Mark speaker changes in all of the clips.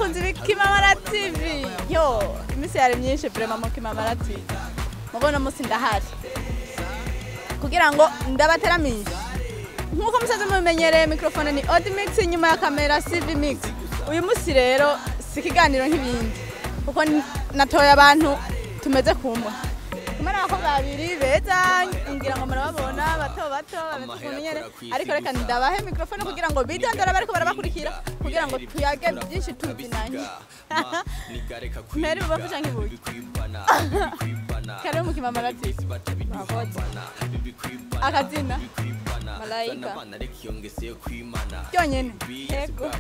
Speaker 1: Bakunzi b'Ikimamara TV. Yo, iminsi yari myinshi vraiment mu Kimamara TV. Mugo no musi ndahari kugira ngo ndabateramishe. Nkuko musaze mubimenyereye, microphone ni Odd Mix, inyuma ya kamera CV Mix. Uyu musi rero si ikiganiro nk'ibindi, kuko natoye abantu tumeze kumwe. Kumwe n'abakobwa babiri beza, ngira ngo murababona, bato bato bameze ukuntu nyene, ariko reka ndabahe microphone kugira ngo bidondora bariko barabakurikira, kugira ngo tuyage byinshi tuzinanye. Mpere ibubafu canke iburyo? Karibu mu Kimamara TV. Akazina?
Speaker 2: Malayika.
Speaker 1: Byonyene?
Speaker 2: Yego.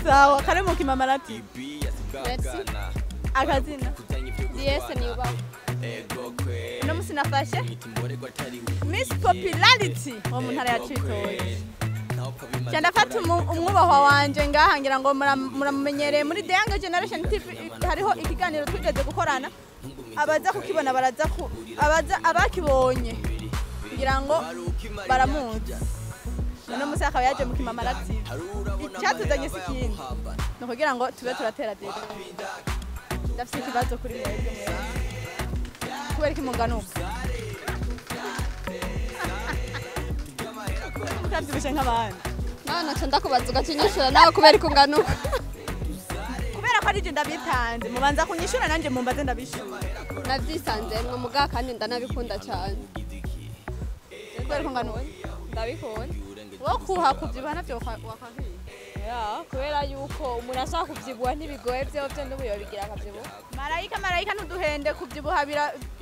Speaker 1: Sawa, karibu mu Kimamara TV.
Speaker 2: Merci.
Speaker 1: Akazina?
Speaker 2: Diese Niyubahwe.
Speaker 1: Uno musi nafashe Miss Popularity wo mu ntara ya Cibitoke. Ca ndafata umwubahwa wanje ngaha, ngira ngo muramumenyereye muri The Young Generation TV, hariho ikiganiro twigeze gukorana, abaza kukibona baraza ku abaza abakibonye ngira ngo baramuzi. Uno musi akaba yaje mu Kimamara TV. Icyatuzanye si ikindi, ni ukugira ngo tube turatera dede. Ndafise ikibazo kuri mwebwe mwese. Kubera iki mungana uko? Mutavyibushe nk'abandi.
Speaker 2: Nawe naca ndakubaza ugacinyishura nawe, kubera ko ungana uko?
Speaker 1: Kubera ko ari je ndabitanze, mubanza kunyishura, nanje mumbaze ndabishura.
Speaker 2: Navyisanzemwo muga kandi ndanabikunda cyane.
Speaker 1: Kubera ko ungana uko?
Speaker 3: Ndabikunda.
Speaker 1: Wo kuha kuvyibuha navyo wakwahiye?
Speaker 3: Ya, kubera yuko umuntu ashaka kuvyibuha ntibigoye, vyovyo n'ubu yobigira akavyibuha.
Speaker 1: Marayika, marayika, ntuduhende, kuvyibuha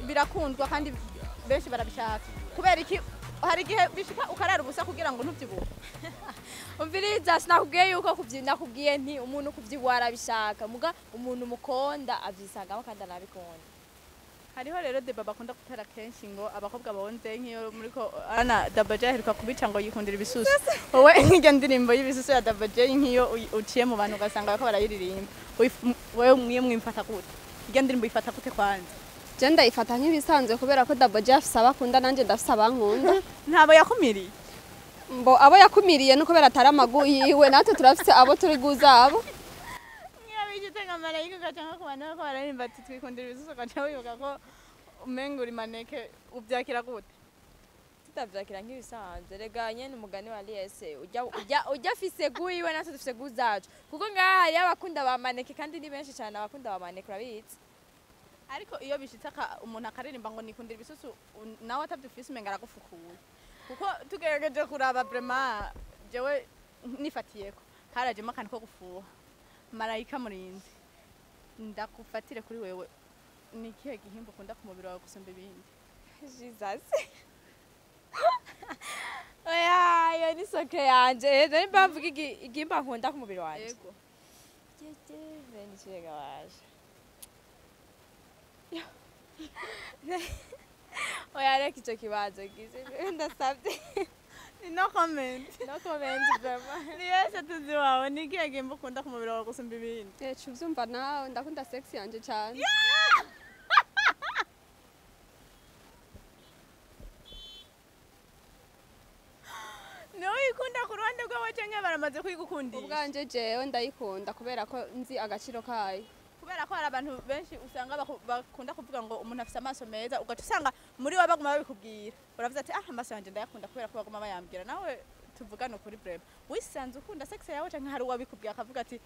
Speaker 1: birakundwa kandi benshi barabishaka. Kubera iki hari igihe bishika ukarara ubusa kugira ngo ntuvyibuhe?
Speaker 3: Umviriza, sinakubwiye yuko nakubwiye nti umuntu kuvyibuha arabishaka, muga umuntu mukonda avyisangamo kandi anabikunda.
Speaker 1: Hariho rero débat bakunda gutera kenshi ngo abakobwa bonze, nk'iyo muriko ana Double J aheruka kubica ngo yikundira ibisusu. Wowe nk'iryo ndirimbo y'ibisusu ya Double J, nk'iyo uciye mu bantu ugasanga bariko barayiririmba, wewe mwiye mwimfata gute? Iryo ndirimbo uyifata gute kwanza?
Speaker 2: Je ndayifata nk'ibisanzwe, kubera ko Double J afise abakunda, nanje ndafise abankunda.
Speaker 1: Ntabo yakumiriye?
Speaker 2: Mbo abo yakumiriye no kubera atari amagu yiwe, natwe turafise abo turi guzabo.
Speaker 1: Niyo bishitse nka marayika ugaca nko ku bantu bariko bararirimba ati twikundira ibisusu, ugaca wibuka ko umenga uri maneke, uvyakira gute?
Speaker 3: Tutavyakira nk'ibisanzwe rega nyene, umugani wa Liese, ujya afise guiwe, natwe dufise gu zacu, kuko ngaha hariyo abakunda ba maneke kandi ni benshi cyane abakunda ba maneke, urabizi.
Speaker 1: Ariko iyo bishitse umuntu akaririmba ngo nikundira ibisusu, nawe atavyufise, umenga aragufukuye, kuko tugerageje kuraba vraiment, jewe nifatiyeko karajemo akantu ko gufuha. Marayika Murinzi, ndakufatire kuri wewe, ni ikihe gihimba ukunda ku mubiri wawe gusumba ibindi?
Speaker 3: Jesus, oya, iyo ni secret yanje. Nari mpamvu igihimba nkunda ku mubiri wanje?
Speaker 1: Yego.
Speaker 3: Jeje, ni ikihe waje? Oya, reka ico kibazo gize, ndasabye.
Speaker 1: Ni no comment.
Speaker 3: No comment vraiment.
Speaker 1: Ni yese tuzi wawe, ni ikihe gihimba ukunda ku mubiri wawe gusumba ibindi?
Speaker 2: Eh, uvyumva nawe, ndakunda sex yanje cyane.
Speaker 1: Niwe uyikunda ku ruhande rwawe canke baramaze kuyigukundisha?
Speaker 2: Ubwanje jewe ndayikunda kubera ko nzi agaciro kayo.
Speaker 1: Kubera ko hari abantu benshi usanga bakunda kuvuga ngo umuntu afise amaso meza, ugaca usanga muri we baguma babikubwira, uravuze ati ah, amaso yanje ndayakunda kubera ko baguma bayambwira. Nawe tuvugane ukuri, vraiment wisanze ukunda sex yawe canke hari uwabikubwiye akavuga ati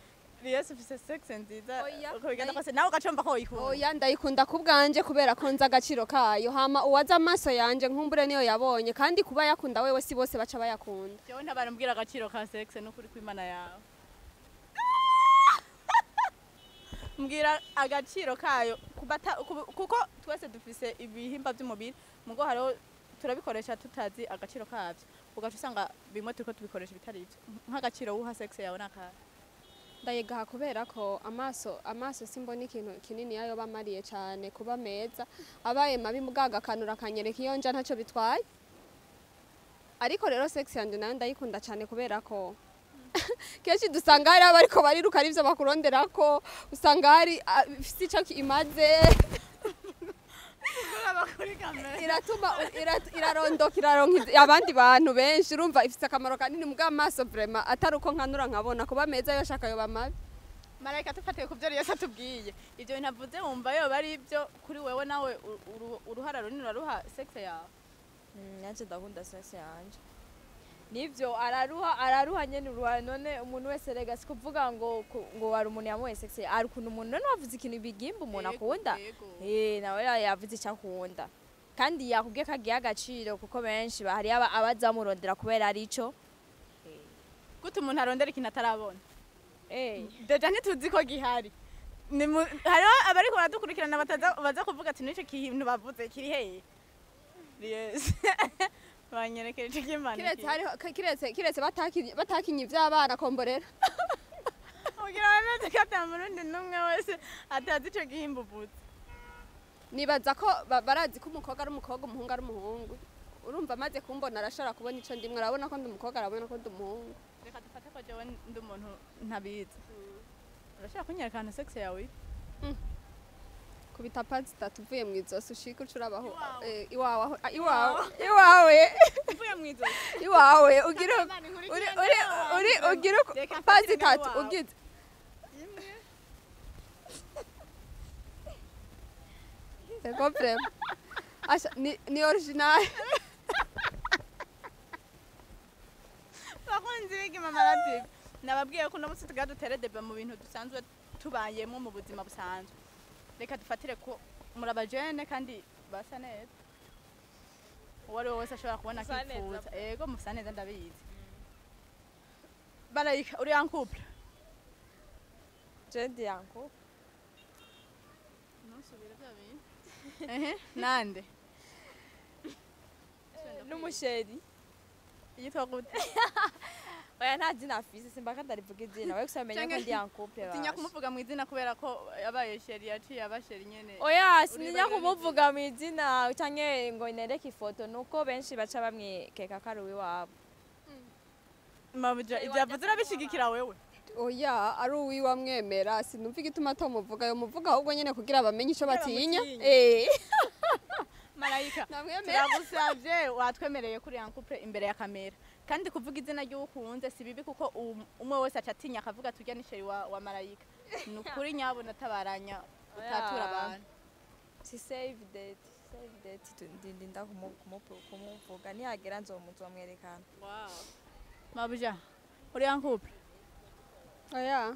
Speaker 1: Yesu ufise sex nziza?
Speaker 2: Oya,
Speaker 1: uko bigenda kose nawe ugaca wumva ko woyikunda?
Speaker 2: Oya, ndayikunda ku bwanje kubera ko nzi agaciro kayo, hama uwaza amaso yanje nkumbure niyo yabonye, kandi kuba yakunda wewe si bose baca bayakunda.
Speaker 1: Jewe ntabarambwira agaciro ka sex n'ukuri kw'Imana yawe. Mbwira agaciro kayo kuko twese dufise ibihimba by'umubiri, mugo hariho turabikoresha tutazi agaciro kabyo, ugaca usanga bimwe turiko tubikoresha bitari ivyo. Nk'agaciro wuha sex yawe nakahe?
Speaker 2: Ndayigaha kubera ko amaso simbona ikintu kinini yayo bamariye cyane kuba meza, abaye mabi mugaga akanura akanyereka iyo nja ntacyo bitwaye. Ariko rero sex yanje nayo ndayikunda cyane, kubera ko kenshi dusanga hari abariko bariruka arivyo bakuronderako, usanga hari ifise ico imaze.
Speaker 1: Raba kuri kamera.
Speaker 2: Iratuma irarondoka, iraronka abandi bantu benshi. Urumva ifite akamaro kanini, mugabo amaso vraiment atari uko nkanura nkabona kuba meza, yoshaka yoba mabi.
Speaker 1: Marayika, tufatiye ku byo Yesu atubwiye, ibyo bintu avuze, wumva yoba ari ibyo kuri wewe? Nawe uruhara runini uraruha sexe yawe?
Speaker 3: Nanje ndakunda sexe yanje. Nivyo, araruha, araruha nyene uruhara. None umuntu wese rega si kuvuga ngo ngo wari umuntu yamuhaye sexe, ari ukuntu umuntu none wavuze ikintu bigimba umuntu akunda. Nawe yavuze icyo akunda kandi yakubwiye ko agiye agaciro, kuko benshi hari abazamurondera kubera arico.
Speaker 1: Gute umuntu arondera ikintu atarabona? Déjà ntituzi ko gihari. Hariho abariko baradukurikirana bataza baza kuvuga ati: "Nico kintu bavuze kiri hehe?" Yes, banyerekere ico kimana.
Speaker 2: Kiretse hariho, kiretse batakinye ivy'abana komborera.
Speaker 1: Kugira bemeze ko ata murundi n'umwe wese atazi ico gihimba uvuze.
Speaker 2: Nibaza ko barazi ko umukobwa ari umukobwa, umuhungu ari umuhungu. Urumva amaze kumbona arashobora kubona ico ndimwe, arabona ko ndi umukobwa, arabona ko ndi umuhungu.
Speaker 1: Reka dufate ko jewe ndi umuntu ntabizi. Urashobora kunyereka ahantu sexe yawe iri?
Speaker 2: Kubita pazi zitatu uvuye mu izosi ushika uca urabaho.
Speaker 1: Iwawe.
Speaker 2: Iwawe iwawe iwawe.
Speaker 1: Mvuye mw'izosi?
Speaker 2: Iwawe ugira
Speaker 1: Imana
Speaker 2: uri
Speaker 1: inkurikirane
Speaker 2: uri
Speaker 1: iwawe.
Speaker 2: Uri ugira
Speaker 1: Reka
Speaker 2: pazi
Speaker 1: mfatire
Speaker 2: zitatu
Speaker 1: iwawe.
Speaker 2: Ugize
Speaker 1: Imwe.
Speaker 2: Ego, vraiment. Asha ni original.
Speaker 1: Bakunzi b'Igimamara TV, nababwiye ko uno munsi tugira dutere débat mu bintu dusanzwe tubayemo mu buzima busanzwe. Reka dufatire ko muri abajene kandi basa neza, uwo ari we wese ashobora kubona
Speaker 3: Musa neza.
Speaker 1: akifuza. Ego, musa neza, ndabizi. Barayika, uri en couple?
Speaker 3: Je ndi en couple.
Speaker 1: Ntusubire bya bintu. Ehe, nande?
Speaker 3: N'umuchéri.
Speaker 1: Yitwa gute?
Speaker 3: Oya, nta zina afise, simbaka ndarivuga izina we, gusa menye ko ndi en couple.
Speaker 1: Utinya
Speaker 3: Basha.
Speaker 1: kumuvuga mu izina kubera ko yabaye chéri, yaciye aba chéri nyene?
Speaker 3: Oya, sininya
Speaker 1: Uribagira.
Speaker 3: Kumuvuga mu izina canke ngo nereke ifoto, nuko benshi baca bamwikeka ko ari uwiwabo.
Speaker 1: Mabuja, ibyo yavuze urabishigikira wewe?
Speaker 2: Oya, ari uwiwe amwemera, sinumva igituma atomuvuga. Yomuvuga ahubwo nyene kugira bamenye ico
Speaker 1: Kugira
Speaker 2: batinya.
Speaker 1: bamutinye. Marayika,
Speaker 2: Namwemera.
Speaker 1: turagusavye, watwemereye kuri en couple imbere ya kamera, kandi kuvuga izina ry'uwukunze si bibi, kuko umwe wese aca atinya akavuga turya ni chéri wa marayika. Ni ukuri nyabona tabaranya utatura abantu.
Speaker 3: Si save date, save date, ndinda kumuvuga, nihagera nzomwerekana.
Speaker 1: Mabuja, uri en couple?
Speaker 2: Oya.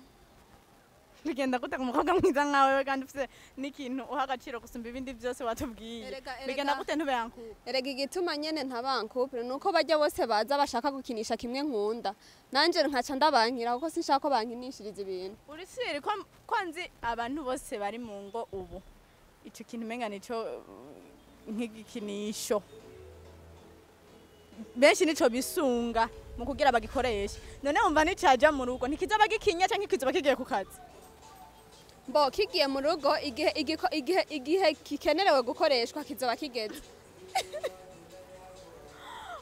Speaker 1: Bigenda gute ku mukobwa mwiza nkawe we, kandi ufise n'ikintu uha agaciro gusumba ibindi byose watubwiye?
Speaker 2: Erega
Speaker 1: Bigenda gute ntube en couple?
Speaker 2: Erega igituma nyene ntaba en couple nuko bajya bose baza bashaka gukinisha kimwe nkunda, nanje nkaca ndabankira, kuko sinshaka ko bankinishiriza ibintu.
Speaker 1: Uri sûr ko nzi abantu bose bari mu ngo ubu ico kintu umenga nico nk'igikinisho, benshi nico bisunga mu kugira bagikoreshe. None wumva nicaja mu rugo ntikiza bagikinya canke kizoba kigiye ku kazi?
Speaker 2: Mbo kigiye mu rugo igihe igihe gikenerewe gukoreshwa kizoba kigeze.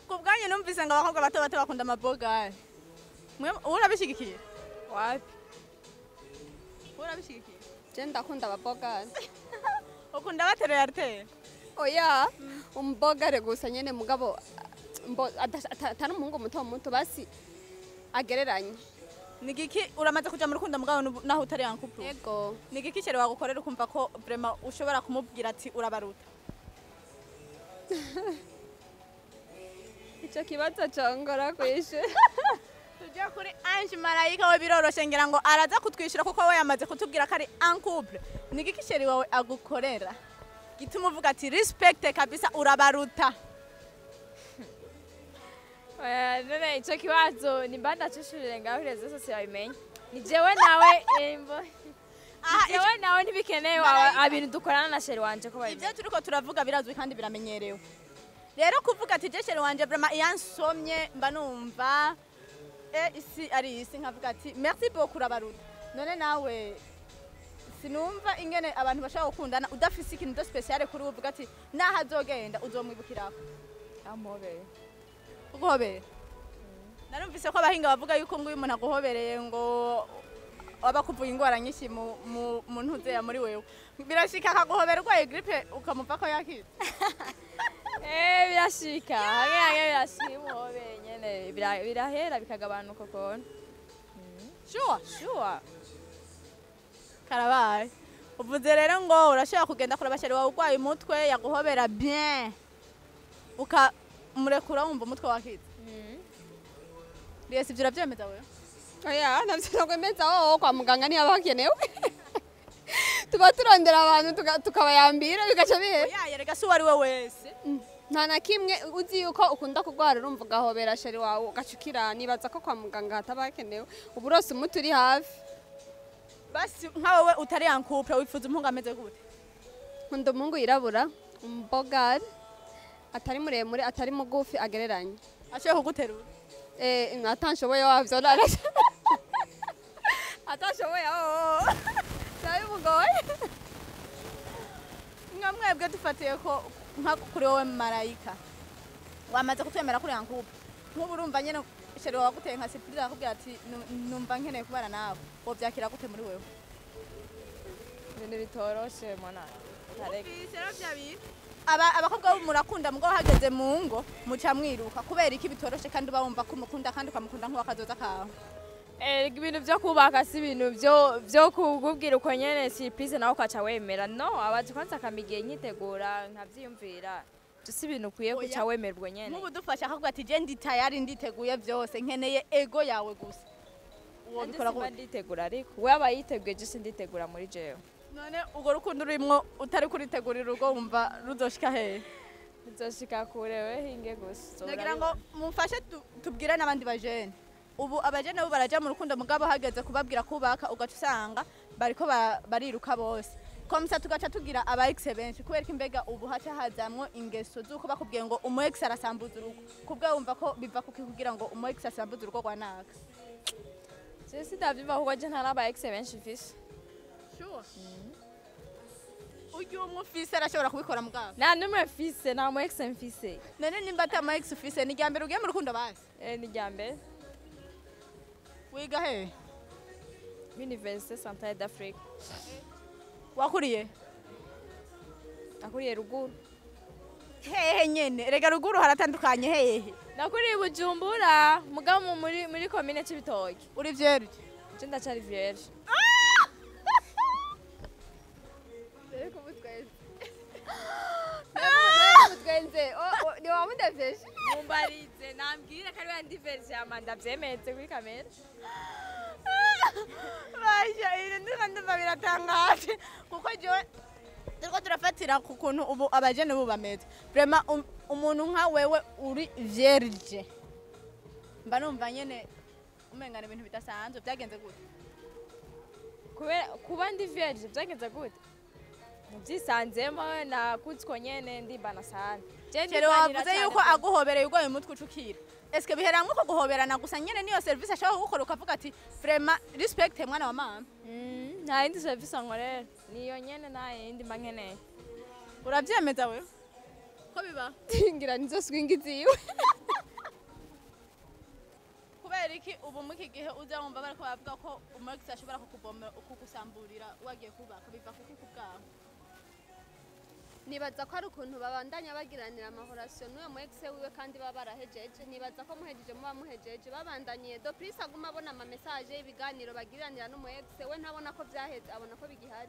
Speaker 1: Ku bwanyu numvise ngo abakobwa bato bato bakunda amabogari. Mwe urabishigikiye?
Speaker 3: Wapi.
Speaker 1: Urabishigikiye?
Speaker 2: Je ndakunda ababogari.
Speaker 1: Ukunda bateruye ariteri?
Speaker 2: Oya, umubogare gusa nyene, mugabo mbo atari umuhungu muto muto, basi agereranye.
Speaker 1: Ni igiki, uramaze kuja mu rukundo mugabo naho utari en couple?
Speaker 2: Ego.
Speaker 1: Ni igiki chéri wagukorera ukumva ko vraiment ushobora kumubwira ati: "Urabaruta"?
Speaker 2: Ico kibazo congora kwishe.
Speaker 1: Tujya kuri Ange Marayika, we biroroshe, ngira ngo araza kutwishyura kuko we yamaze kutubwira ko ari en couple. Ni igiki chéri wawe agukorera gituma uvuga ati: "Respect kabisa, urabaruta"?
Speaker 3: Oya, none ico kibazo nimba ndacishurire ngaho réseaux sociaux babimenye, ni jewe nawe embo.
Speaker 1: Aha.
Speaker 3: Jewe nawe ntibikenewe.
Speaker 1: Marayika.
Speaker 3: Ibintu dukorana na chéri wanje ko
Speaker 1: Ibyo
Speaker 3: babimenya.
Speaker 1: turiko turavuga birazwi kandi biramenyerewe. Rero kuvuga ati: "Je chéri wanje vraiment iyo ansomye mba numva isi ari isi, nkavuga ati merci beaucoup, urabaruta." None nawe sinumva ingene abantu bashobora gukundana udafise ikintu de spécial kuri we, uvuga ati naho azogenda uzomwibukirako.
Speaker 3: Ampobeye.
Speaker 1: Uguhobera? Narumvise ko abahinga bavuga yuko ngo iyo umuntu aguhobereye ngo aba kuvuye ingwara nyinshi mu ntuze ya muri wewe, birashika akaguhobera urwaye grippe ukamupfa ko yakize?
Speaker 3: Birashika hamwe birashika umuhobeye nyene birahera bikagabanuka ukuntu.
Speaker 1: Sure.
Speaker 3: Sure.
Speaker 1: Karabaye. Uvuze rero ngo urashobora kugenda kuraba chéri wawe urwaye umutwe, yaguhobera bien ukamurekura wumva umutwe wakize. Yes, ivyo uravyemeza wewe?
Speaker 2: Oya, navyo nakwemeza. Wowe kwa muganga ntiyaba hakenewe, tuba turondera abantu tukabayambira bigaca bihera.
Speaker 1: Oya, yereka si uwo ari we wese.
Speaker 2: Nta na kimwe. Uzi yuko ukunda kurwara, urumva ugahobera chéri wawe ugacukira. Nibaza ko kwa muganga hataba hakenewe, uba urose umuti uri hafi.
Speaker 1: Basi nka wowe utari en couple, wifuza umuhungu ameze gute?
Speaker 2: Nkunda umuhungu yirabura, umubogari, atari muremure, atari mugufi, agereranye.
Speaker 1: Ashoboye kuguterura?
Speaker 2: Atanshoboye wavyo, atashoboye aho byaba bimugoye.
Speaker 1: Nka mwebwe dufatiye ko nka kuri wowe Marayika, wamaze kutwemera kuri en couple, nk'ubu urumva nyene chéri wawe aguteye nka surprise akakubwira ati: "Numva nkeneye kubana nawe", wovyakira gute muri wewe?
Speaker 3: Ibintu bitoroshe mwana. Tareka.
Speaker 1: Aba abakobwa bo murakunda, mugo hageze mu ngo muca mwiruka. Kubera iki bitoroshe kandi uba wumva ko umukunda kandi ukamukunda nk'uwakazoza kawe?
Speaker 3: Ibintu byo kubaka si ibintu byo kukubwira uko nyene surprise nawe ukaca wemera. No abazi kwanza akama igihe nkitegura nkavyiyumvira. Ivyo si ibintu ukwiye
Speaker 1: Oya.
Speaker 3: guca wemera ubwo nyene.
Speaker 1: Nk'ubu dufashe akavuga ati: "Je ndi tayari, nditeguye byose, nkeneye ego yawe gusa", wobikora
Speaker 3: Nanje simba
Speaker 1: gute?
Speaker 3: Nditegura, ariko we aba yiteguye, je sinditegura muri jewe.
Speaker 1: None urwo rukundo rurimwo utari kuritegurira urugo, wumva ruzoshika hehe?
Speaker 3: Nzoshika kure, we hinge gusa.
Speaker 1: Nagira ngo mumfashe tubwire n'abandi bajene. Ubu abajene bo baraja mu rukundo, mugabo hageze kubabwira kubaka ugaca usanga bariko bariruka bose, komsa tugaca tugira aba ex benshi. Kubera ko imbega ubu haca hazamwo ingeso z'uko bakubwiye ngo umu ex arasambuza urugo, kubwa wumva ko biva kuki kugira ngo umu ex asambuze urugo rwa naka?
Speaker 3: Je sindavyumva kuko je nta n'aba ex benshi mfise.
Speaker 1: Sure. Urya umwe ufise arashobora kubikora mugabo?
Speaker 3: Nta n'umwe mfise, nta mu ex mfise.
Speaker 1: None nimba ata mu ex ufise, ni irya mbere ugiye mu rukundo basi?
Speaker 3: Ni irya mbere.
Speaker 1: Wiga hehe?
Speaker 3: Université Centrale d'Afrique.
Speaker 1: Wakuriye?
Speaker 3: Nakuriye ruguru.
Speaker 1: Hehe nyene? Rega ruguru haratandukanye, hehe?
Speaker 3: Nakuriye i Bujumbura, mugabo muri komine Cibitoke.
Speaker 1: Uri vierge?
Speaker 3: Je ndacari vierge.
Speaker 2: Reka umutwenze, umutwenze ni wamudevyeje.
Speaker 3: Mumbarize nambwire ko ari we ndiverge, hama ndavyemeze kuri kamera.
Speaker 1: Basha, ibi ndiko ndumva biratangaje, kuko jewe turiko turafatira ku kuntu ubu abajene ubu bameze. Vraiment umuntu nka wewe uri vierge, mba numva nyene umengana ibintu bidasanzwe. Byagenze gute?
Speaker 3: Kubera kuba ndi vierge, byagenze gute? Mubyisanzemo, nakutswe nyene, ndimbana sana. Je
Speaker 1: Chéri
Speaker 3: ndimbanira
Speaker 1: wavuze
Speaker 3: cane
Speaker 1: yuko
Speaker 3: pe.
Speaker 1: aguhobereye ugoye umutwe ucukira. Eske biheramwo ko guhoberana gusa nyene niyo service ashobora kugukora ukavuga ati: "Vraiment respect, mwana wa mama"?
Speaker 3: Nta yindi service ankorera, niyo nyene, nta yindi mba nkeneye.
Speaker 1: Uravyemeza wewe ko biba?
Speaker 2: Ngira nizo swingi ziwe.
Speaker 1: Kubera iki ubu muri iki gihe uza wumva bariko baravuga ko umu ex ashobora kukubomera, kugusamburira wagiye kubaka? Biva kuki ku bwawe?
Speaker 2: Nibaza ko ari ukuntu babandanya bagiranira ama relations n'uyo mu ex wiwe kandi baba barahejeje. Nibaza ko muhejeje muba muhejeje, babandanyiye do plus aguma abona ama message y'ibiganiro bagiranira n'umu ex we, ntabona ko vyaheze, abona ko bigihari.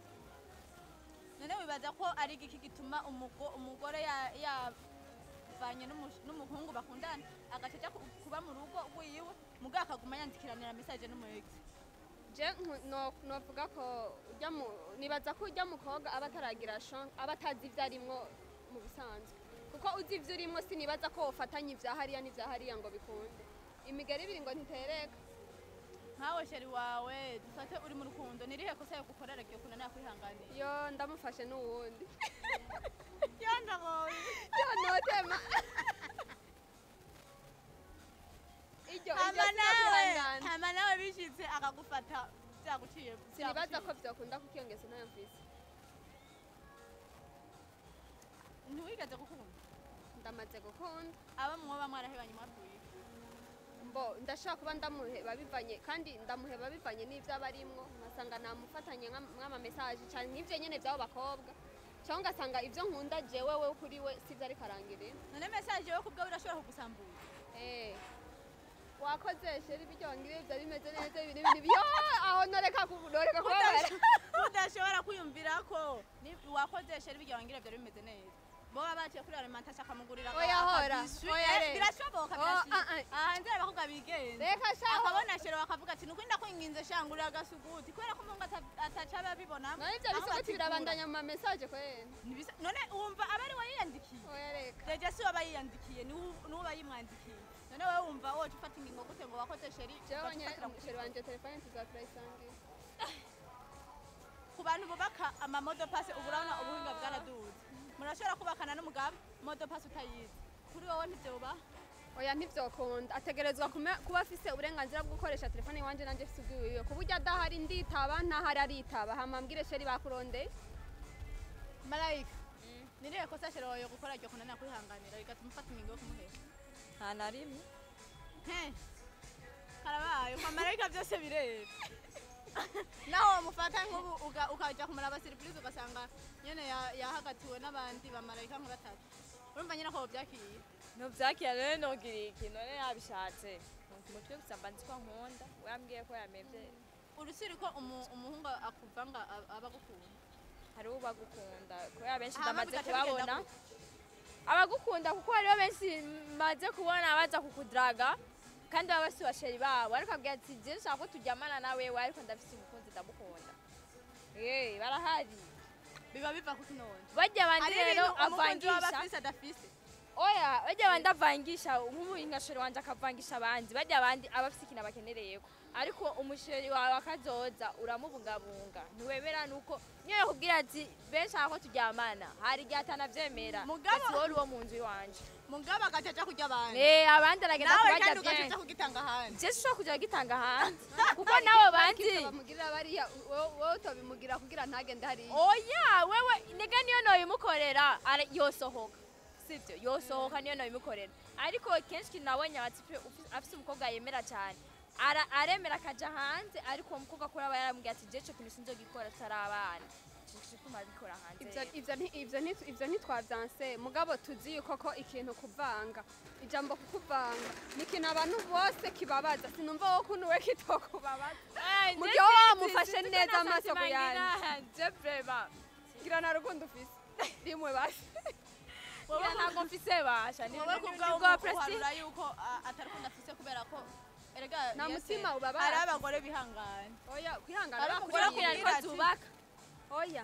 Speaker 1: None wibaza ko ari igiki gituma umugore yavanye n'umuhungu bakundana agaca aja kuba mu rugo rwiwe, mugabo akaguma yandikiranira message n'umu ex?
Speaker 2: Je novuga ko urya nibaza ko urya mukobwa aba ataragira chance, aba atazi ivyo arimwo mu bisanzwe, kuko uzi ivyo urimwo sinibaza ko wofatanya ivya hariya n'ivya hariya ngo bikunde. Imigeri ibiri ngo ntitereka.
Speaker 1: Nkawe chéri wawe dufate uri mu rukundo, nirihe kosa yo gukorera giye kunanira kwihanganira?
Speaker 2: Yo, ndamufashe n'uwundi.
Speaker 1: Yandagoye.
Speaker 2: Yo, notema iryo
Speaker 1: Hama
Speaker 2: iryo
Speaker 1: nawe
Speaker 2: sinokwihangana.
Speaker 1: Hama nawe bishitse akagufata byaguciye?
Speaker 2: Sinibaza ko vyokunda kuko iyo ngeso ntayo mfise.
Speaker 1: Ntiwigeze gukunda?
Speaker 2: Ndamaze gukunda.
Speaker 1: Aba mwoba mwarahebanye mwapfuye?
Speaker 2: Mbo ndashaka kuba ndamuheba bivanye, kandi ndamuheba bivanye n'ivyo aba arimwo, nkasanga namufatanye nk'ama message cyane nk'ivyo nyene vy'abo bakobwa, cyangwa ngasanga ivyo nkunda jewe we kuri we sivyo ariko arangirira.
Speaker 1: None message yo kubwa urashobora kugusambura?
Speaker 2: Eh, wakoze chéri, ibyo wangiriye byari bimeze neza, ibi n'ibindi yo aho noreka noreka kubabara.
Speaker 1: Udashobora kwiyumvira ko wakoze chéri, ibyo wangira byari bimeze neza, bo baba baciye kuri alimentation akamugurira
Speaker 2: Oya, hora.
Speaker 1: akabiswi.
Speaker 2: Oya,
Speaker 1: Eh,
Speaker 2: re.
Speaker 1: birashoboka.
Speaker 2: Oh,
Speaker 1: Birashika
Speaker 2: ah, ah.
Speaker 1: hanze abakobwa bigenza.
Speaker 2: Reka shaho.
Speaker 1: Akabona chéri bakavuga ati nuko ndakwinginze shangurira agasuguti, kubera ko umuntu ataca abibonamo.
Speaker 2: None ibyo bisuguti birabandanya mu ma message kwene?
Speaker 1: None wumva aba ari we yiyandikiye?
Speaker 2: Oya, reka.
Speaker 1: Déjà si waba yiyandikiye, ni uba yimwandikiye. None wowe wumva woca ufata ingingo gute ngo wakoze chéri?
Speaker 2: Jewe
Speaker 1: ugaca ufatira ku
Speaker 2: chéri wanje telefone tuzaturayisangira.
Speaker 1: Ku bantu bubaka ama mots de passe, ubu urabona ubuhinga bwaraduze, murashobora kubakana n'umugabo mot de passe utayizi. Kuri wowe ntivyoba?
Speaker 2: Oya, ntivyokunda. Ategerezwa kuba afise uburenganzira bwo gukoresha telefone iwanje, nanje mfise ubwiwiwe, ku buryo adahari nditaba, ntahari aritaba, hama mbwire chéri bakurondeye.
Speaker 1: Malayika, nirihe kosa chéri wawe gukora ryo kunanira kwihanganira bigatuma ufata ingingo yo kumuhera?
Speaker 3: Nta na rimwe.
Speaker 1: He, karabaye kwa Malayika byose birera. Naho wamufata nk'ubu ukaja kumuraba surprise, ugasanga nyene yahagatiwe n'abandi bamarayika nka batatu, urumva nyene ko vyakiye?
Speaker 3: Ntuvyakira. None nogira iki? None yabishatse mu mutwe gusa, mba nzi ko ankunda, we yambwiye ko yamevye.
Speaker 1: Urusiri ko umuhungu akuvanga aba agukunda?
Speaker 3: Hariho ubagukunda, kubera benshi
Speaker 1: Hama
Speaker 3: ndamaze
Speaker 1: bigaca bigenda
Speaker 3: kubabona
Speaker 1: gute?
Speaker 3: Abagukunda, kuko hariho benshi maze kubona baza kukudraga kandi baba bafise ba chéri babo, ariko abwira ati je nshaka ko turyamana nawe we, ariko ndafise umukunzi ndamukunda. Eh, barahari.
Speaker 1: Biba biva kuki none?
Speaker 3: Barya bandi
Speaker 1: Hari
Speaker 3: rero
Speaker 1: ibintu umukunzi waba
Speaker 3: avangisha.
Speaker 1: afise adafise.
Speaker 3: Oya, barya bandi avangisha, nk'ubu nka chéri wanje akavangisha abandi, barya bandi aba afise ikintu abakenereyeko, ariko umu chéri wawe akazoza uramubungabunga, ntiwemera nuko niyo yakubwira ati benshi ko turyamana, hari igihe atanavyemera.
Speaker 1: Mugabo-
Speaker 3: Ati wowe uri uwo mu nzu iwanje.
Speaker 1: Mugabo agaca aja kurya abandi.
Speaker 3: Eh, abandi aragenda
Speaker 1: Nawe
Speaker 3: kubarya.
Speaker 1: kandi ugaca
Speaker 3: Bien.
Speaker 1: uja kugitanga ahandi.
Speaker 3: Je sinshobora kuja gitanga hanze kuko nabo bandi
Speaker 2: Bamugirira bariya, wowe utobimugira kugira ntagende hariya?
Speaker 3: Oya, wewe nega niyo nobimukorera yosohoka, sivyo? Yosohoka niyo nobimukorera, ariko kenshi kintu nabonye, aba type afise umukobwa yemera cyane, aremera akaja hanze, ariko uwo mukobwa kuri aba yaramubwiye ati je ico kintu sinzogikora tutari abana. Ico gituma abikora hanze.
Speaker 2: Ivyo
Speaker 3: Rero.
Speaker 2: Ivyo ntitwavyanse, mugabo tuzi yuko ko ikintu kuvanga, ijambo kukuvanga ni ikintu abantu bose kibabaza. Sinumva wowe ukuntu we kitokubabaza mu gihe wowe wamufashe neza amaso ku yandi.
Speaker 3: Je vraiment
Speaker 2: Ngira nta rukundo ufise rimwe basi.
Speaker 1: Wowe
Speaker 3: ngira ntabwo mfise basha ni
Speaker 1: Wowe
Speaker 3: ni-
Speaker 1: kubwawe
Speaker 3: ni bwa prestige.
Speaker 1: uharura yuko atarukunda afise, kubera ko erega
Speaker 2: Nta
Speaker 1: yese,
Speaker 2: mutima ubabaza.
Speaker 1: hari abagore bihangana.
Speaker 2: Oya, kwihangana
Speaker 1: Ari
Speaker 2: bakubwira.
Speaker 1: umugore
Speaker 3: Kugira
Speaker 1: akubwira
Speaker 3: ngo
Speaker 1: ati-
Speaker 3: tubaka.
Speaker 2: Oya,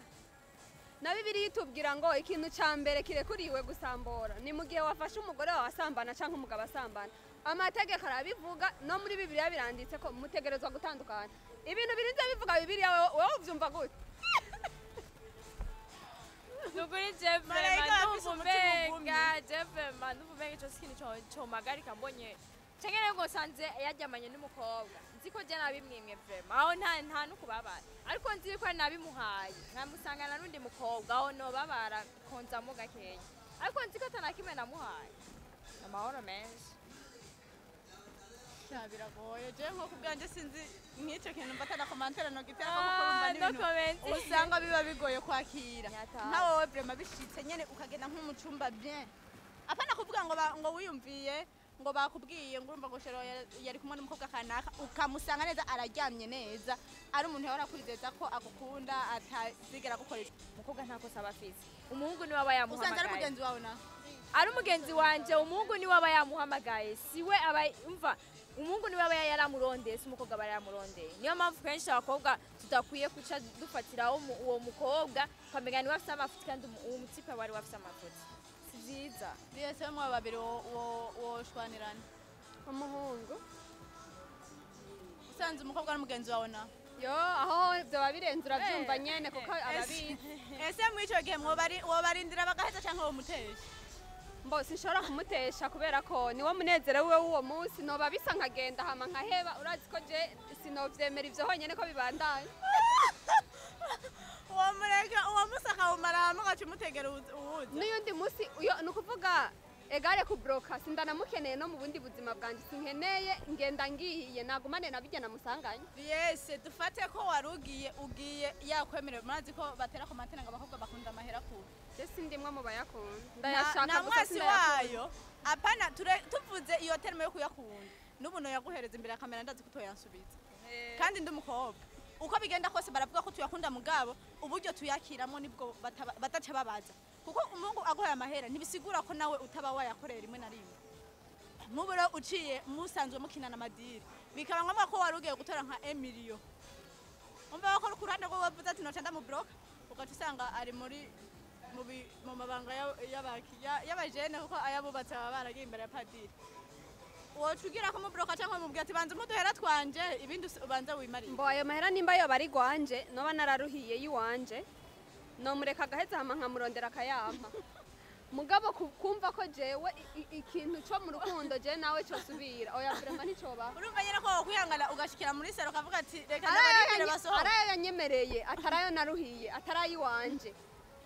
Speaker 2: na Bibiliya itubwira ngo ikintu ca mbere kirekuriwe gusambura ni mu gihe wafashe umugore wawe asambana canke umugabo asambana. Amategeko arabivuga, no muri Bibiliya biranditse ko mutegerezwa gutandukana. Ibintu birinze bivuga Bibiliya, wowe uvyumva gute?
Speaker 3: Nukuri je
Speaker 1: Marayika
Speaker 3: vraiment
Speaker 1: afise
Speaker 3: ndumva
Speaker 1: umutima ugumye.
Speaker 3: umenga je vraiment ndumva umenga ico si ikintu comagarika mbonye canke rero ngo nsanze yaryamanye n'umukobwa nzi ko je nabimwimwe, vraiment aho nta n'ukubabara, ariko nzi ko nabimuhaye nkamusangana n'undi mukobwa, aho nobabara konzamo gakeya, ariko nzi ko atanakimwe namuhaye, amahoro menshi.
Speaker 1: Sha, biragoye. Je nko kubwanje sinzi nk'icyo kintu mba na commentaire no gitera ko urumva
Speaker 3: Ah, no
Speaker 1: n'ibintu
Speaker 3: comment.
Speaker 1: usanga biba bigoye kwakira.
Speaker 3: Nyataye.
Speaker 1: Nka wowe vraiment bishitse nyene ukagenda nko mu cumba bien, apana kuvuga ngo ngo wiyumviye ngo bakubwiye ngo urumva ngo chéri yari kumwe n'umukobwa kanaka, ukamusanga neza araryamye neza, ari umuntu yahora akwizeza ko agukunda atazigera agukoresha.
Speaker 3: Umukobwa nta kosa aba afise, umuhungu niwe aba
Speaker 1: Usanze ari
Speaker 3: yamuhamagaye.
Speaker 1: mugenzi wawe na
Speaker 3: Ari umugenzi wanje, umuhungu niwe aba yamuhamagaye, siwe aba umva, umuhungu niwe aba yaramurondeye, si umukobwa aba yaramurondeye. Niyo mpamvu kenshi abakobwa tudakwiye kuca dufatiraho uwo mukobwa ukamenya niwe afise amafuti, kandi uwo mu type wari wafise amafuti, si vyiza.
Speaker 1: Biyese mwe babiri woshwanirana?
Speaker 2: Umuhungu.
Speaker 1: Usanze umukobwa ari mugenzi wawe na
Speaker 2: Yo, aho vyoba birenze uravyumva
Speaker 3: Eh,
Speaker 2: nyene kuko ababizi.
Speaker 1: Ese muri ico gihe mwobarindira bagaheza canke womutesha?
Speaker 2: Mbo sinshobora kumutesha kubera ko niwo munezero wiwe w'uwo munsi. Noba bisa nkagenda hama nkaheba. Urazi ko je sinovyemera ivyo honyene ko bibandanya.
Speaker 1: Uwo mureka uwo musi akawumara hamwe ugaca umutegera uwuza.
Speaker 2: N'uyundi munsi uyo ni ukuvuga. Egare kubroka sindanamukeneye no mu bundi buzima bwanje, sinkeneye ngenda ngiye nagumane nabijya namusanganye.
Speaker 1: Yes, dufate ko warugiye ugiye yakwemerewe, murazi ko batera ku matena ngo abakobwa bakunda amahera kubi.
Speaker 2: Je sindimwe mu bayakunda, ndayashaka
Speaker 1: na
Speaker 2: gusa
Speaker 1: mwasi
Speaker 2: sindayakunda.
Speaker 1: Wayo apana tuvuze iyo terme yo kuyakunda, n'ubu no yaguhereza imbere ya kamera ndazi ko utoyansubiza kandi ndi umukobwa. Uko bigenda kose baravuga ko tuyakunda, mugabo uburyo tuyakiramo nibwo bataca babaza, kuko umuhungu aguhaye amahera ntibisigura ko nawe utaba wayakorera rimwe na rimwe. Nk'ubu rero uciye musanzwe mukinana amadiri, bikaba ngombwa ko wari ugiye gutora nka emiliyo, umva ko ku ruhande rwe wavuze ati noca ndamubloka, ugaca usanga ari muri mu mabanga y'abajene, kuko ayabubatse baba baragiye imbere ya padiri. Woca ugira ko mubloka cyangwa mubwira ati banza umuduhera twanje ibindi ubanza wimarire?
Speaker 2: Mbo ayo mahera nimba yoba ari gwanje noba nararuhiye yiwanje, nomureka agaheza hama nkamurondera akayampa. Mugabo kumva ko jewe ikintu co mu rukundo je nawe cosubira, oya, vraiment nticobaho.
Speaker 1: Urumva nyine ko wokwihangana ugashikira muri salon ukavuga ati reka ndabarindire basohoke.
Speaker 2: Arayo yanyemereye, atarayo naruhiye, atarayo iwanje,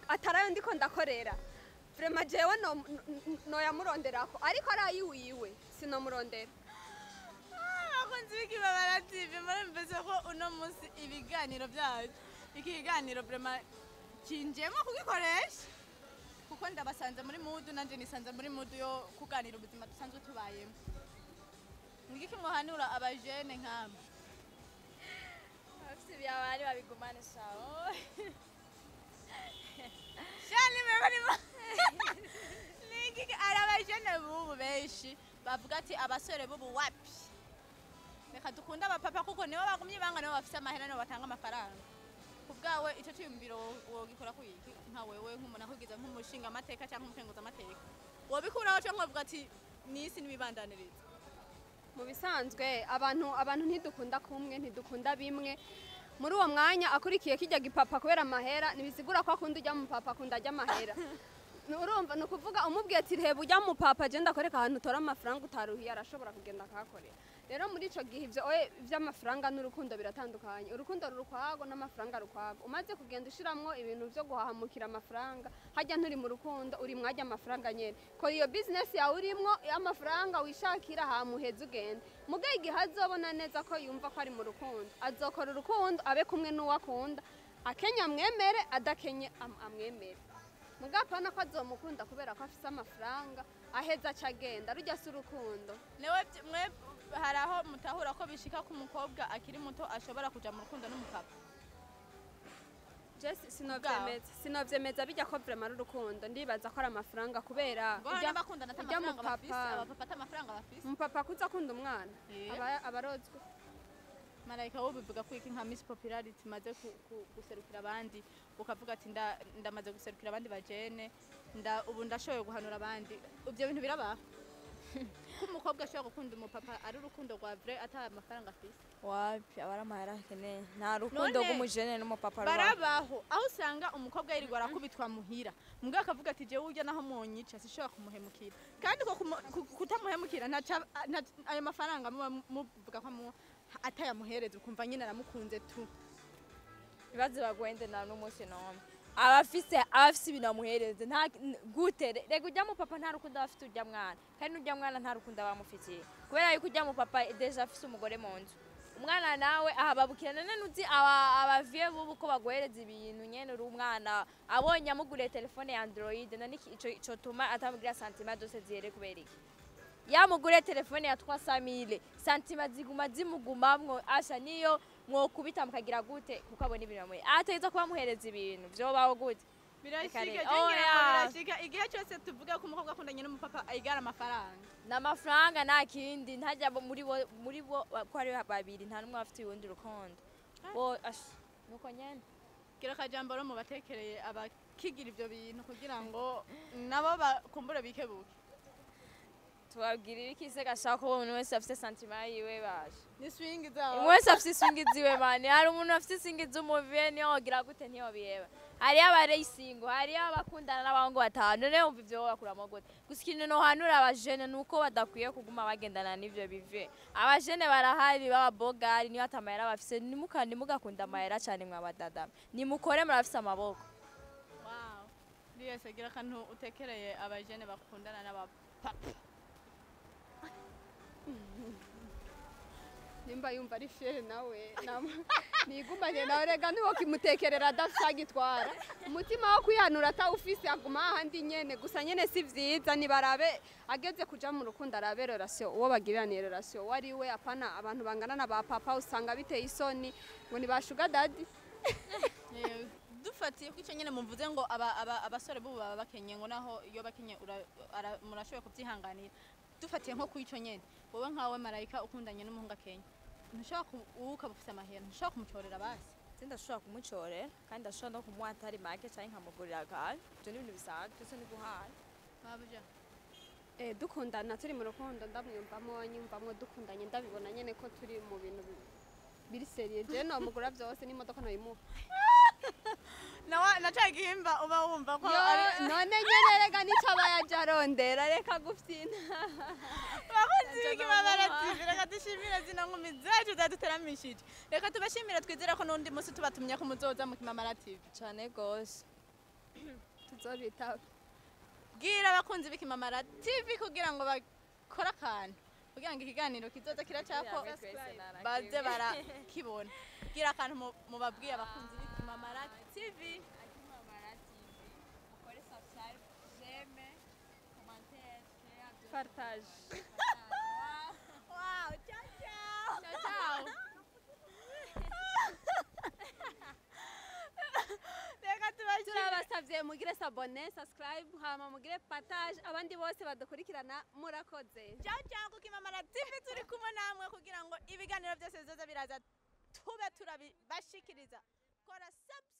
Speaker 2: atarayo ndiko ndakorera, vraiment jewe noyamuronderako, ariko arayiwiwe sinomurondera.
Speaker 1: Abakunzi b'Ikibabara TV, murumvise ko uno munsi ibiganiro byacu, iki kiganiro vraiment kinjemo kugikoresha kuko ndabasanze muri mood, nanje nisanze muri mood yo kuganira ubuzima dusanzwe tubayemo. Nigiki muhanura abajene nkamwe?
Speaker 3: Abafite ibyabari babigumane sawa.
Speaker 1: Shani mwe barimo nigiki? Ari abajene bubu benshi bavuga ati abasore bubu wapi, reka dukunde abapapa kuko nibo bagumye ibanga, nibo bafise amahera, nibo batanga amafaranga. Ku bwawe icyo cyiyumviro wogikora kwiki nka wewe nk'umuntu akwigiza nk'umushinga amateka cyangwa umukenguza amateka, wobikuraho cyangwa wovuga ati nisi nibibandaniriza?
Speaker 2: Mu bisanzwe abantu ntidukunda kumwe, ntidukunda bimwe. Muri uwo mwanya akurikiye kijya gipapa kubera amahera, ntibisigura ko akunda ujya mu papa, akunda ajya amahera. Urumva ni ukuvuga umubwiye ati reba ujya mu papa je ndakwereka ahantu utora amafaranga utaruhiye, arashobora kugenda akahakorera. Rero muri ico gihe ivyo oye vy'amafaranga n'urukundo biratandukanye. Urukundo ruri ukwago n'amafaranga ari ukwago. Umaze kugenda ushiramwo ibintu vyo guhahamukira amafaranga, hajya nturi mu rukundo, uri mwajya amafaranga nyene. Kora iyo business yawe urimwo y'amafaranga wishakira, hamuheza ugende. Mugaye igihe azobona neza ko yumva ko ari mu rukundo, azokora urukundo abe kumwe n'uwo akunda, akenye amwemere, adakenye amwemere. Mugabo apana ko azomukunda kubera ko afise amafaranga aheza aca agenda, rujya si urukundo.
Speaker 1: Newe mwe hari aho mutahura ko bishika ku mukobwa akiri muto ashobora kuja mu rukundo n'umupapa?
Speaker 2: Je sinovyemeza bijya ko vraiment ari urukundo, ndibaza ko ari amafaranga kubera
Speaker 1: ngo hari n'abakundana ata
Speaker 2: ujya mu
Speaker 1: amafaranga bafise,
Speaker 2: papa.
Speaker 1: Abapapa ata amafaranga bafise.
Speaker 2: Umupapa kuza akunda umwana aba abarozwe.
Speaker 1: Marayika, wowe bivuga ko iki nka Miss Popularity maze guserukira abandi, ukavuga ati ndamaze guserukira abandi bajene, ubu ndashoboye guhanura abandi, ibyo bintu birabaho ko umukobwa ashobora gukunda umupapa ari urukundo rwa vrai ata amafaranga afise?
Speaker 3: Wapi, aba ari amahera akeneye, nta rukundo
Speaker 1: None,
Speaker 3: rw'umujene n'umupapa rubaho.
Speaker 1: Barabaho aho usanga umukobwa yirirwa arakubitwa muhira, mbwa akavuga ati jewe urya naho mwonyica sishobora kumuhemukira, kandi ko kutamuhemukira ayo mafaranga muba muvuga ko atayamuhereza, ukumva nyine aramukunze tu.
Speaker 3: Ibibazo bagwende nta n'umunsi n'umwe abafise ibintu bamuhereze nta gute. Rega ujya mu papa nta rukundo aba afite ujya mwana, kandi n'ujya mwana nta rukundo aba amufitiye, kubera yuko ujya mu papa déjà afise umugore mu nzu, umwana nawe aha babukirana. None uzi abaviye bubu ko baguhereza ibintu nyene uri umwana, abonye amuguriye telefone ya Android, none ico tuma atamubwira sentiment zose zihere kubera iki? Yamuguriye telefone ya 300,000, sentiment ziguma zimugumamwo, asha niyo mwokubita mukagira gute, kuko abona ibintu bamuhe ategeza kuba amuhereza ibintu vyobaho gute?
Speaker 1: Birashika.
Speaker 3: Reka
Speaker 1: Je ngira ngo
Speaker 3: oya.
Speaker 1: birashika igihe cyose tuvuga ko umukobwa akundanye n'umupapa ayigara amafaranga.
Speaker 3: N'amafaranga, nta kindi. Ntajya muri bo ko ari babiri, nta n'umwe afite urundi rukundo bo asha nuko nyene.
Speaker 1: Gira akajambo rero mubatekereye abakigira ivyo bintu kugira ngo nabo bakumbure bikebuke.
Speaker 3: Tubabwira ibiki se? Gashaka ko umuntu wese afite sentiment yiwe baje.
Speaker 1: Ni swing zabo.
Speaker 3: Umuntu wese afite swing ziwe mani. Hari umuntu afite swing z'umuviye, niyo wogira gute ntiyobiheba. Hariyo abareyisingo, hariyo abakundana n'abahungu batanu, none wumva ivyo bakuramo gute? Gusa ikintu nohanura abajene ni uko badakwiye kuguma bagendana n'ivyo bive. Abajene barahari b'ababogari, niyo atamahera bafise. Nimugakunda amahera cane mwabadada, nimukore, murafise amaboko.
Speaker 1: Wow, Liyese, gira akantu utekereye abajene bakundana n'abapapa. Papa.
Speaker 2: Nimba yumva ari fier nawe, nigumane nawe. Rega ntiwokimutekerera adafise agitwara umutima wo kwihanura, atawufise aguma ahandi nyene. Gusa nyene si vyiza, nibarabe ageze kuja mu rukundo, arabe relation uwo bagiraniye, relation uwo ari we, apana abantu bangana na ba papa. Usanga biteye isoni ngo ni ba sugar daddy.
Speaker 1: Dufatiye ko icyo nyine muvuze ngo abasore bubu baba bakenye, ngo naho iyo bakenye murashoboye kubyihanganira, dufatiye nko ku icyo nyene, wowe nkawe Marayika ukundanye n'umuhungu akenye, ntushobora wowe ukaba ufise amahera, ntushobora kumucorera basi?
Speaker 3: Ndashobora kumucorera, kandi ndashobora no kumuha atari make canke nkamugurira akantu. Ivyo ni ibintu bisanzwe, byose ni guhana.
Speaker 1: Babuja.
Speaker 2: Dukundana, turi mu rukundo, ndamwiyumvamo, anyumvamwo, dukundanye, ndabibona nyene ko turi mu bintu biri sérieux, je nomugura byose, n'imodoka noyimuha.
Speaker 1: Nawe na ca gihimba uba wumva ko
Speaker 2: Yo,
Speaker 1: ari
Speaker 2: none nyene rega nico aba yaje arondera, reka gufyina.
Speaker 1: Bakunzi b'Ikimamara TV, reka dushimire zino nkumi zacu zaduteramishije. Reka tubashimire, twizere ko n'undi munsi tubatumye ko muzoza mu Kimamara TV.
Speaker 3: Cane gose.
Speaker 2: Tuzobitaba.
Speaker 1: Bwira abakunzi b'Ikimamara TV kugira ngo bakore akantu kugira ngo ikiganiro kizoza kiracako baze barakibona. Bwira akantu mubabwiye abakunzi b'Ikimamara TV.
Speaker 3: Akimamara TV, mukore subscribe, j'aime, commentaire, share.
Speaker 2: Partage.
Speaker 1: Wow, ciao ciao.
Speaker 2: Ciao ciao.
Speaker 1: Reka tubashimire.
Speaker 2: Turabasavye mugire s'abonner, subscribe, hama mugire partage, abandi bose badukurikirana murakoze.
Speaker 1: Ciao ciao. Ku Kimamara TV turi kumwe namwe kugira ngo ibiganiro byose bizoza biraza tube turabibashikiriza. Kora subscribe.